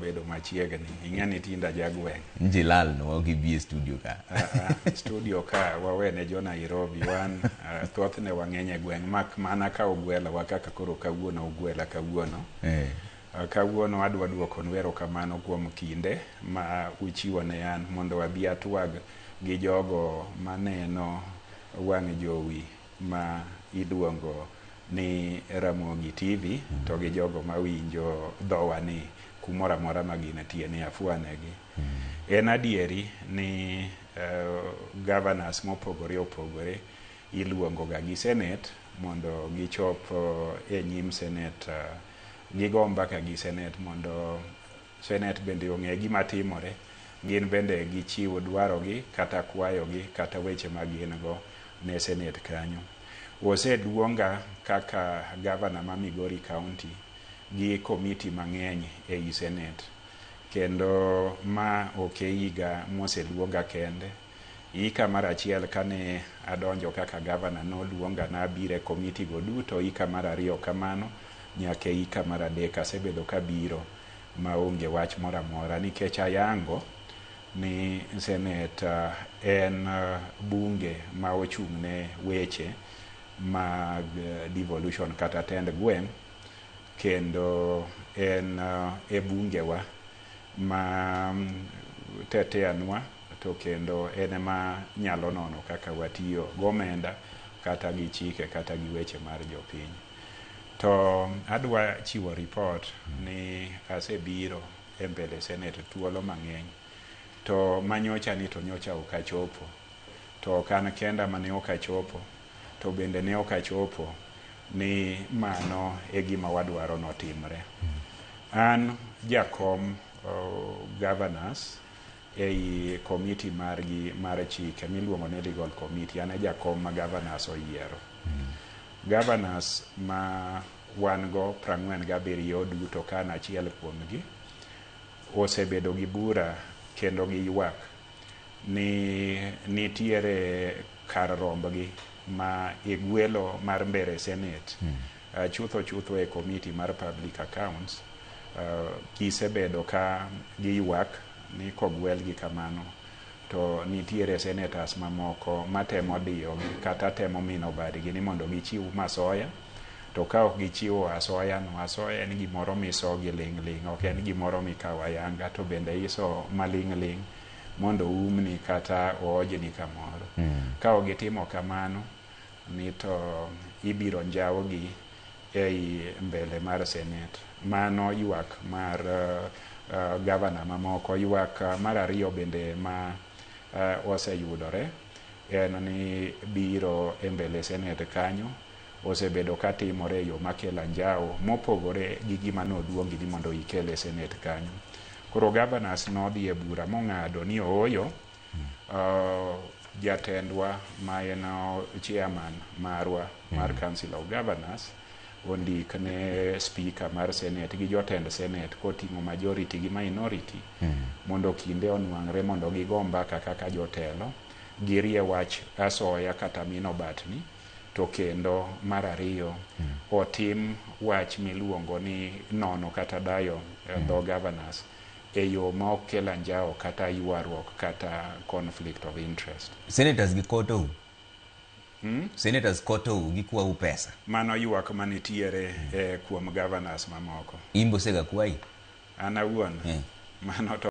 bedo machiegni. Ing'e ni tinde ajagweng'. Nji lal no ok ibi e studio ka. Studio ka wawene jo Nairobi wan thothne wang'eny e gweng' mak mana ka ogwelawa kaka koro kawuono ogwela kawuono. Kawuono adwa duokonu erokamano kuom kinde ma uchiwo ne an mondo abi atwag gi jogo maneno wang' jowi ma iluongo ni Ramogi TV to gi jogo mawinjo dhowa ni kumoro amora ma gintie ni afuanegi. En adieri ni governors mopogore opogore iluongo ga gi Senate mondo gichop e nyim Senate, gigo mbaka gi Senate mondo Senate bende ong'e gima timore, gin bende gichiw dwarogi kata kwayogi kata weche ma gin go ne Senate kanyo. Oseluonga kaka gavana ma Migori County gi komiti mang'eny ei Senate. Kendo ma ok e higa moseluonga kende. Hika mar achiel kane adonjo kaka gavana noluonga nabiro e komiti go duto, hika mar ariyo kamano, nyaka e hika mar adek asebedo kabiro maonge wach moro amora nikech ayango ni Senate en bunge ma ochung' ne weche mag devolution kata tend gweng' kendo en e bungewa ma teteanwa to kendo en ema nyalo nono kaka watiyo gomenda kata gi chike kata gi weche mar jopiny. To adwa chiwo report ni asebiro e mbele Senate thuolo mang'eny to manyocha ni to nyocha ok achopo. To ok an kenda mane ok achopo, to bende ne ok achopo ni mano e gima wadwaro notimre. An jakom governors ei komiti margi mar chike miluongo ni legal committee, an e jakom ma governors oyiero. Governors ma wan go 47 duto ka an achiel kuomgi osebedo gi bura kendo giywak ni nitiere kar rombgi ma e gwelo mar mbele Senate chutho chutho e komiti mar public accounts gisebedo ka giywak ni kogwelgi kamano to nitiere senators mamoko matemo diyogi kata temo mino badgi ni mondo gichiw masoya to ka ok gichiwo asoya no, asoya en gimoro miso gi ling' ling' ok en gimoro mikawo ayanga to bende iso maling' ling' mondo oumni kata oojni kamoro. Ka ok gitimo kamano ni to ibiro njawgi ei mbele mar Senate. Mano ywak mar gavana mamoko. Ywak mar ariyo bende ma oseyudore en ni biro e mbele Senate kanyo osebedo katimore e yo makelo anjawo mopogore gi gima noluongi ni mondo ikel e Senate kanyo. Koro governors nodhi e bura mong'ado ni ooyo, jatendwa ma en chairman marwa mar Council of Governors ondik ne speaker mar Senate gi jotend Senate koting'o majority gi minority mondo kinde onwang're mondo gigo mbaka kaka jotelo girie wach asoya kata mino batni to kendo mar ariyo otim wach miluongo ni nono kata dayo dho governors e yo ma ok kel anjawo kata ywaruok kata conflict of interest. Senators gi kotou. Senators kotou gikwau pesa. Mano ywak manitiere kuom governors mamoko. In be osega kwayi? An awuon mano to